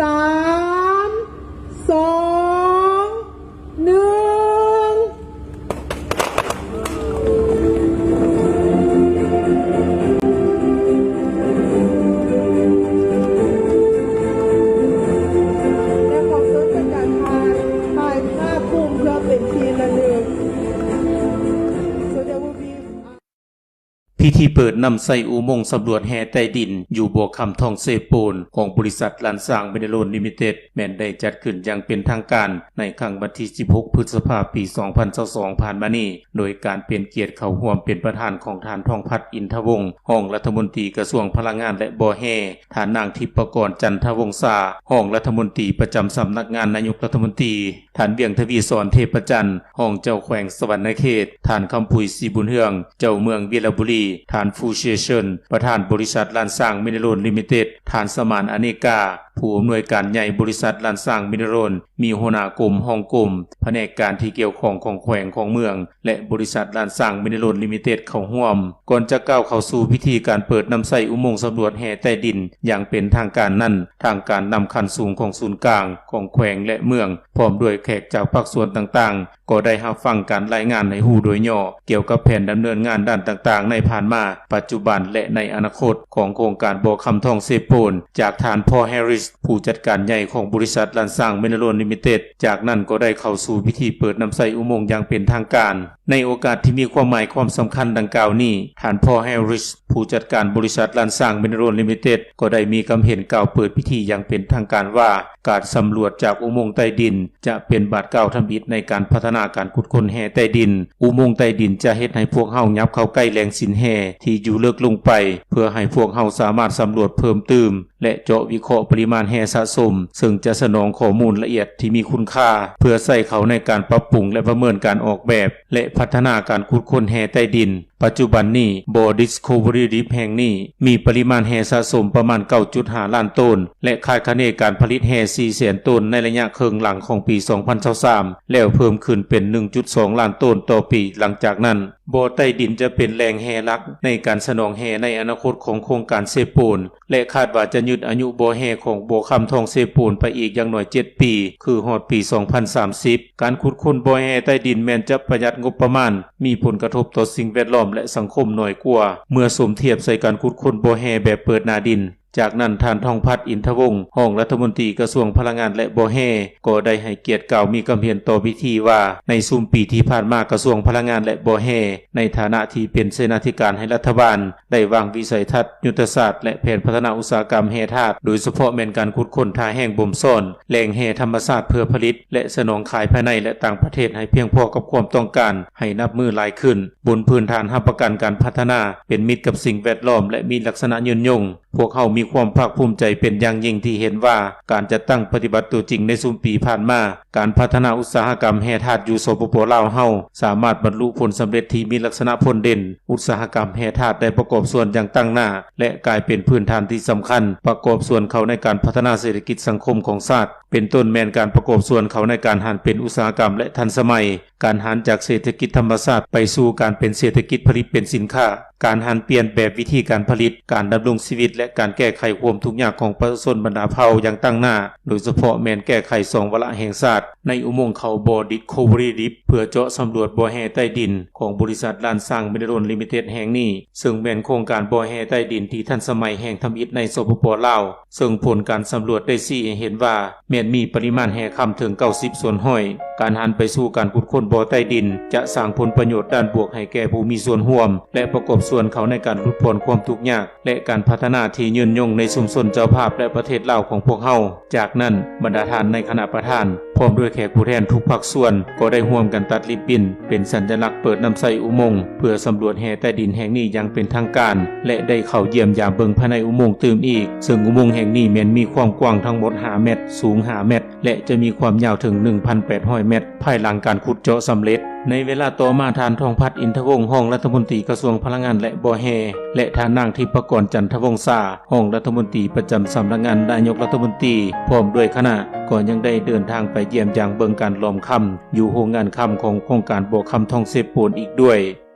ສາມ ສອງ ໜຶ່ງ ແລະ ຂໍເຊີນເປັນການຖ່າຍ ຖ່າຍພາບກຸ່ມເພື່ອເປັນທີ່ລະລຶກ. So there will be ພິທີເປີດນຳໃຊ້ອຸໂມງສຳຫຼວດແຮ່ໃຕ້ດິນຢູ່ບໍ່ຄຳທອງເຊໂປນ ຂອງບໍລິສັດລ້ານຊ້າງມິເນຣອນ ລິມິເຕັດ ແມ່ນໄດ້ຈັດຂຶ້ນຢ່າງເປັນທາງການໃນຄ່ຳວັນທີສິບຫົກ ພຶດສະພາ ປີສອງພັນຊາວສອງ ຜ່ານມານີ້ ໂດຍການເປັນກຽດເຂົ້າຮ່ວມເປັນປະທານຂອງທ່ານ ທອງພັດ ອິນທະວົງ ຮອງລັດຖະມົນຕີກະຊວງພະລັງງານ ແລະ ບໍ່ແຮ່, ທ່ານນາງ ທິບປະກອນ ຈັນທະວົງສາ ຮອງລັດຖະມົນຕີປະຈຳສຳນັກງານນາຍົກລັດຖະມົນຕີ, ທ່ານ ວຽງທະວີສອນ ເທບປະຈັນ ຮອງເຈົ້າແຂວງສະຫວັນນະເຂດ, ທ່ານ ຄຳຜຸຍ ສີບຸນເຮືອງ ເຈົ້າເມືອງວິລະບູລີ, ທ່ານ ຟູ ເຊເຊີນ ປະທານບໍລິສັດລ້ານຊ້າງມິເນຣອນ ລິມິເຕັດ, ທ່ານ ສະໝານ ອະເນກາ ຜູ້ອຳນວຍການໃຫຍ່ບໍລິສັດລ້ານຊ້າງມິເນຣອນ, ມີຫົວໜ້າກົມ, ຮອງກົມ, ພະແນກການທີ່ກ່ຽວຂ້ອງຂອງແຂວງ, ຂອງເມືອງ ແລະ ບໍລິສັດລ້ານຊ້າງມິເນຣອນ ລິມິເຕັດ ເຂົ້າຮ່ວມ. ກ່ອນຈະກ້າວເຂົ້າສູ່ພິທີການເປີດນຳໃຊ້ອຸໂມງສຳຫຼວດແຮ່ໃຕ້ດິນຢ່າງເປັນທາງການນັ້ນ, ທາງການນຳຂັ້ນສູງຂອງສູນກາງ, ຂອງແຂວງ ແລະ ເມືອງ ພ້ອມດ້ວຍແຂກຈາກພາກສ່ວນຕ່າງໆ ກໍໄດ້ຮັບຟັງການລາຍງານໃຫ້ຮູ້ໂດຍຫຍໍ້ກ່ຽວກັບແຜນດຳເນີນງານດ້ານຕ່າງໆໃນຜ່ານມາ, ປັດຈຸບັນ ແລະ ໃນອະນາຄົດຂອງໂຄງການບໍ່ຄຳທອງເຊໂປນ ຈາກທ່ານ ພໍລ ແຮຣິສ ຜູ້ຈັດການໃຫຍ່ຂອງບໍລິສັດລ້ານຊ້າງມິເນຣອນ ລິມິເຕັດ. ຈາກນັ້ນກໍໄດ້ເຂົ້າສູ່ພິທີເປີດນຳໃຊ້ອຸໂມງຢ່າງເປັນທາງການ. ໃນໂອກາດທີ່ມີຄວາມໝາຍຄວາມສຳຄັນດັ່ງກ່າວນີ້, ທ່ານ ພໍລ ແຮຣິສ ຜູ້ຈັດການບໍລິສັດລ້ານຊ້າງມິເນຣອນ ລິມິເຕັດ ກໍໄດ້ມີຄຳເຫັນກ່າວເປີດພິທີຢ່າງເປັນທາງການວ່າ, ການສຳຫຼວດຈາກອຸໂມງໃຕ້ດິນຈະເປັນບາດກ້າວທຳອິດໃນການພັດທະນາການຂຸດຄົ້ນແຮ່ໃຕ້ດິນ. ອຸໂມງໃຕ້ດິນຈະເຮັດໃຫ້ພວກເຮົາຫຍັບເຂົ້າໃກ້ແຫຼ່ງສິນແຮ່ທີ່ຢູ່ເລິກລົງໄປ, ເພື່ອໃຫ້ພວກເຮົາສາມາດສຳຫຼວດເພີ່ມຕື່ມ ແລະ ເຈາະວິເຄາະປະລິມານແຮ່ສະສົມ, ເຊິ່ງຈະສະໜອງຂໍ້ມູນລະອຽດທີ່ມີຄຸນຄ່າ ເພື່ອໃຊ້ເຂົ້າໃນການປັບປຸງ ແລະ ປະເມີນການອອກແບບ ແລະ ພັດທະນາການຂຸດຄົ້ນແຮ່ໃຕ້ດິນ. ປັດຈຸບັນນີ້ ບໍ່ ດິສຄັບເວີຣີ ດິບ ແຫ່ງນີ້ມີປະລິມານແຮ່ສະສົມປະມານ ເກົ້າຈຸດຫ້າລ້ານໂຕນ ແລະ ຄາດຄະເນການຜະລິດແຮ່ ສີ່ແສນໂຕນ ໃນໄລຍະເຄິ່ງຫຼັງຂອງປີສອງພັນຊາວສາມ ແລ້ວເພີ່ມຂຶ້ນເປັນ ໜຶ່ງຈຸດສອງລ້ານໂຕນຕໍ່ປີຫຼັງຈາກນັ້ນ. ບໍ່ໃຕ້ດິນຈະເປັນແຫຼ່ງແຮ່ຫຼັກໃນການສະໜອງແຮ່ໃນອະນາຄົດຂອງໂຄງການເຊໂປນ ແລະ ຄາດວ່າຈະຍືດອາຍຸບໍ່ແຮ່ຂອງບໍ່ຄຳທອງເຊໂປນໄປອີກຢ່າງໜ້ອຍເຈັດປີ, ຄືຮອດປີສອງພັນສາມສິບ. ການຂຸດຄົ້ນບໍ່ແຮ່ໃຕ້ດິນແມ່ນຈະປະຢັດງົບປະມານ, ມີຜົນກະທົບຕໍ່ສິ່ງແວດລ້ອມ ແລະ ສັງຄົມໜ້ອຍກວ່າ ເມື່ອສົມທຽບໃສ່ການຂຸດຄົ້ນບໍ່ແຮ່ແບບເປີດໜ້າດິນ. ຈາກນັ້ນ, ທ່ານ ທອງພັດ ອິນທະວົງ ຮອງລັດຖະມົນຕີກະຊວງພະລັງງານ ແລະ ບໍ່ແຮ່ ກໍໄດ້ໃຫ້ກຽດກ່າວມີຄຳເຫັນຕໍ່ພິທີວ່າ, ໃນຊຸມປີທີ່ຜ່ານມາ ກະຊວງພະລັງງານ ແລະ ບໍ່ແຮ່ ໃນຖານະທີ່ເປັນເສນາທິການໃຫ້ລັດຖະບານ ໄດ້ວາງວິໄສທັດ, ຍຸດທະສາດ ແລະ ແຜນພັດທະນາອຸດສາຫະກຳແຮ່ທາດ, ໂດຍສະເພາະແມ່ນການຂຸດຄົ້ນທ່າແຮງບົ່ມຊ້ອນ, ແຫຼ່ງແຮ່ທຳມະຊາດເພື່ອຜະລິດ ແລະ ສະໜອງຂາຍພາຍໃນ ແລະ ຕ່າງປະເທດໃຫ້ພຽງພໍກັບຄວາມຕ້ອງການ ໃຫ້ນັບມື້ຫຼາຍຂຶ້ນ, ບົນພື້ນຖານຮັບປະກັນການພັດທະນາເປັນມິດກັບສິ່ງແວດລ້ອມ ແລະ ມີລັກສະນະຍືນຍົງ. ພວກເຮົາມີຄວາມພາກພູມໃຈເປັນຢ່າງຍິ່ງທີ່ເຫັນວ່າ ການຈັດຕັ້ງປະຕິບັດຕົວຈິງໃນຊຸມປີຜ່ານມາ, ການພັດທະນາອຸດສາຫະກຳແຮ່ທາດຢູ່ ສປປ ລາວ ເຮົາ ສາມາດບັນລຸຜົນສຳເລັດທີ່ມີລັກສະນະພົ້ນເດັ່ນ. ອຸດສາຫະກຳແຮ່ທາດໄດ້ປະກອບສ່ວນຢ່າງຕັ້ງໜ້າ ແລະ ກາຍເປັນພື້ນຖານທີ່ສຳຄັນ ປະກອບສ່ວນເຂົ້າໃນການພັດທະນາເສດຖະກິດສັງຄົມຂອງຊາດ, ເປັນຕົ້ນແມ່ນການປະກອບສ່ວນເຂົ້າໃນການຫັນເປັນອຸດສາຫະກຳ ແລະ ທັນສະໄໝ, ການຫັນຈາກເສດຖະກິດທຳມະຊາດໄປສູ່ການເປັນເສດຖະກິດຜະລິດເປັນສິນຄ້າ, ການຫັນປ່ຽນແບບວິທີການຜະລິດ, ການດຳລົງຊີວິດ ແລະ ການແກ້ໄຂຄວາມທຸກຍາກຂອງປະຊາຊົນບັນດາເຜົ່າຢ່າງຕັ້ງໜ້າ, ໂດຍສະເພາະແມ່ນແກ້ໄຂສອງວາລະແຫ່ງຊາດ ໃນອຸໂມງເຂົ້າບໍ່ ດິສຄັບເວີຣີ ດິບ ເພື່ອເຈາະສຳຫຼວດບໍ່ແຮ່ໃຕ້ດິນຂອງບໍລິສັດລ້ານຊ້າງມິເນຣອນ ລິມິເຕັດ ແຫ່ງນີ້, ເຊິ່ງແມ່ນໂຄງການບໍ່ແຮ່ໃຕ້ດິນທີ່ທັນສະໄໝແຫ່ງທຳອິດໃນ ສປປ ລາວ. ເຊິ່ງຜົນການສຳຫຼວດໄດ້ຊີ້ໃຫ້ເຫັນວ່າ ແມ່ນມີປະລິມານແຮ່ຄຳເຖິງ ເກົ້າສິບສ່ວນຮ້ອຍ. ການຫັນໄປສູ່ການຂຸດຄົ້ນບໍ່ໃຕ້ດິນ ຈະສ້າງຜົນປະໂຫຍດດ້ານບວກໃຫ້ແກ່ຜູ້ມີສ່ວນຮ່ວມ ແລະ ປະກອບສ່ວນເຂົ້າໃນການຫຼຸດຜ່ອນຄວາມທຸກຍາກ ແລະ ການພັດທະນາທີ່ຍືນຍົງໃນຊຸມຊົນເຈົ້າພາບ ແລະ ປະເທດລາວຂອງພວກເຮົາ. ຈາກນັ້ນ, ບັນດາທ່ານໃນຄະນະປະທານ ພ້ອມດ້ວຍແຂກຜູ້ແທນທຸກພາກສ່ວນ ກໍໄດ້ຮ່ວມກັນຕັດລິບບິນ ເປັນສັນຍະລັກເປີດນຳໃຊ້ອຸໂມງ ເພື່ອສຳຫຼວດແຮ່ໃຕ້ດິນແຫ່ງນີ້ຢ່າງເປັນທາງການ ແລະ ໄດ້ເຂົ້າຢ້ຽມຢາມເບິ່ງພາຍໃນອຸໂມງຕື່ມອີກ, ເຊິ່ງອຸໂມງແຫ່ງນີ້ແມ່ນມີຄວາມກວ້າງທັງໝົດຫ້າແມັດ, ສູງຫ້າແມັດ ແລະ ຈະມີຄວາມຍາວເຖິງໜຶ່ງພັນແປດຮ້ອຍແມັດ ພາຍຫຼັງການຂຸດເຈາະສຳເລັດ. ໃນເວລາຕໍ່ມາ, ທ່ານ ທອງພັດ ອິນທະວົງ ຮອງລັດຖະມົນຕີກະຊວງພະລັງງານ ແລະ ບໍ່ແຮ່ ແລະ ທ່ານນາງ ທິບປະກອນ ຈັນທະວົງສາ ຮອງລັດຖະມົນຕີປະຈຳສຳນັກງານນາຍົກລັດຖະມົນຕີ ພ້ອມດ້ວຍຄະນະ ກໍຍັງໄດ້ເດີນທາງໄປຢ້ຽມຢາມເບິ່ງການຫຼອມຄຳ ຢູ່ໂຮງງານຄຳຂອງໂຄງການບໍ່ຄຳທອງເຊໂປນອີກດ້ວຍ.